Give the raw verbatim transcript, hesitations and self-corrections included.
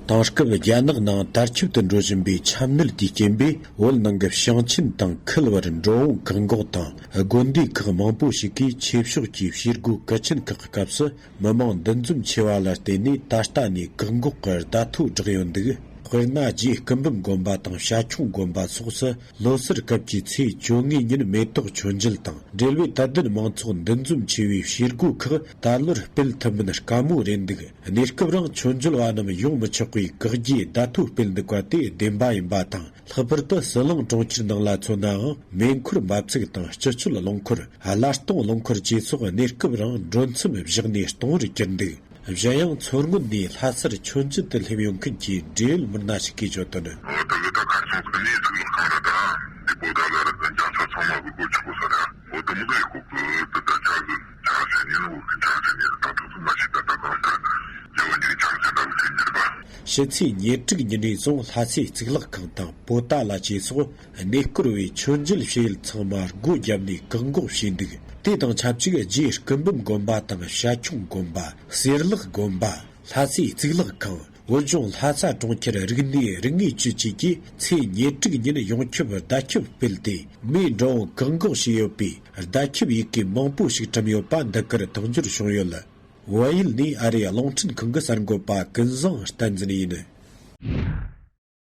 དེང་སྐབས་རྒྱ་ནག་ནང་དར་ཁྱབ་ཏུ་འགྲོ་བཞིན་པའི་ཆམ་ནད་དེའི་རྐྱེན་པས། བོད་ནང་གི་ཞིང་ཆེན་དང་ཁུལ་བར་འགྲོ་འོང་བཀག་འགོག་དང་། དགོན་སྡེ་ཁག་མང་པོ་ཞིག་གིས་ཆོས་ཕྱོགས་ཀྱི་བྱེད་སྒོ་གལ་ཆེན་ཁག་གི་སྐབས་སུ། མི་མང་འདུ་འཛོམས་ཆེ་བ་ལ་བརྟེན་ནས། ད་ལྟ་ནས་བཀག་འགོག་གི་བརྡ་ཐོ་བསྒྲགས་ཡོད་འདུག། དཔེར་ན། རྗེ་སྐུ་འབུམ་དགོན་པ་དང་བྱ་ཁྱུང་དགོན་པ་སོགས་སུ། ལོ་སར་སྐབས་ཀྱི་ཚེས་བཅོ་ལྔའི་ཉིན་མེ་ཏོག་མཆོད་མཇལ་དང་འབྲེལ་བའི་དད་ལྡན་མང་ཚོགས་འདུ་འཛོམས་ཆེ་བའི་བྱེད་སྒོ་ཁག་ད་ལོར་སྤེལ་ཐུབ་མིན་དཀའ་མོ་རེད་འདུག། གནས་སྐབས་རིང་ཆོས་འབྱོར་བ་རྣམས་ཡོང་མི་ཆོག་པའི་བཀག་རྒྱའི་བརྡ་ཐོ་སྤེལ་འདུག་པ་དེ་བདེན་པ་ཡིན་པ་དང་། ལྷག་པར་དུ་ཟི་ལིང་གྲོང་ཁྱེར་ནང་ལ་མཚོན་ནའང་། མེ་འཁོར་འབབ་ཚུགས་དང་སྤྱི་སྤྱོད་རླངས་འཁོར། གླ་གཏོང་རླངས་འཁོར་བཅས་སོགས་གནས་སྐབས་རིང་འགྲོ་མཚམས་བཞག་ནས་གཏོང་བར་གྱུར་འདུག། གཞན་ཡང་མཚོ་སྔོན་ནས་ལྷ་སར་མཆོད་མཇལ་དུ་སླེབས་ཡོང་མཁན་གྱི་འབྲེལ་ཡོད་མི་སྣ་ཞིག་གིས་བརྗོད་དོན། འོ་ད་གི་ད་ཁ་སང་ཁ་ནས་གཙུག་ལག་ཁང་ར་ད་འདི་པོ་ད་ལ་ར་ད་རྒྱ་ཚོ་ཚང་མ་གི་སྒོ་ཕྱུག་པོ་ས་ར་འོ་ད་མི་གི་ཡི་གོ་གི་ད་ད་ཆ་གི་ཆ་ཆ་ཉིན་འོ་གི་ཆ་ཆ་ཉིན་ད་ཐུག་སུ་མ་ཤི་ད་ད་གང་ད་རྒྱ་བ་ཉིན་ཆ་ཆ་ད་གི་ཁྱོད་ཉིན་པ། ཕྱི་ཚེས་ཉེར་དྲུག་ཉིན་ནས་བཟུང་ལྷ་སའི་གཙུག་ལག་ཁང་དང་པོ་ཏཱ་ལ་བཅས་སོགས། གནས་སྐོར་བའི་མཆོད་མཇལ་བྱེད་ཡུལ་ཚང་མ་སྒོ་བརྒྱབ་ནས་བཀག་འགོག་བྱས་འདུག། དེ་དང་ཆབས་ཅིག་རྗེ་སྐུ་འབུམ་དགོན་པ་དང་བྱ་ཁྱུང་དགོན་པ། གསེར་ལག་དགོན་པ། ལྷ་སའི་གཙུག་ལག་ཁང་། བོད་ལྗོངས་ལྷ་ས་གྲོང་ཁྱེར་རིག་གནས་རིག་དངོས་ཅུས་བཅས་ཀྱིས་ཚེས་ཉེར་དྲུག་ཉིན་ཡོངས་ཁྱབ་བརྡ་ཁྱབ་སྤེལ་ཏེ། མེ་འགྲོ་འོང་བཀག་འགོག་བྱས་ཡོད་པའི་བརྡ་ཁྱབ་ཡི་གེ་མང་པོ་ཞིག་བཀྲམ་ཡོད་པ་འདི་གར་མཐོང་རྒྱུར་བྱུང་ཡོད། བལ་ཡུལ་ནས་ཨ་རིའི་རླུང་འཕྲིན་ཁང་གི་གསར་འགོད་པ་ཀུན་བཟང་བསྟན་འཛིན་ཡིན།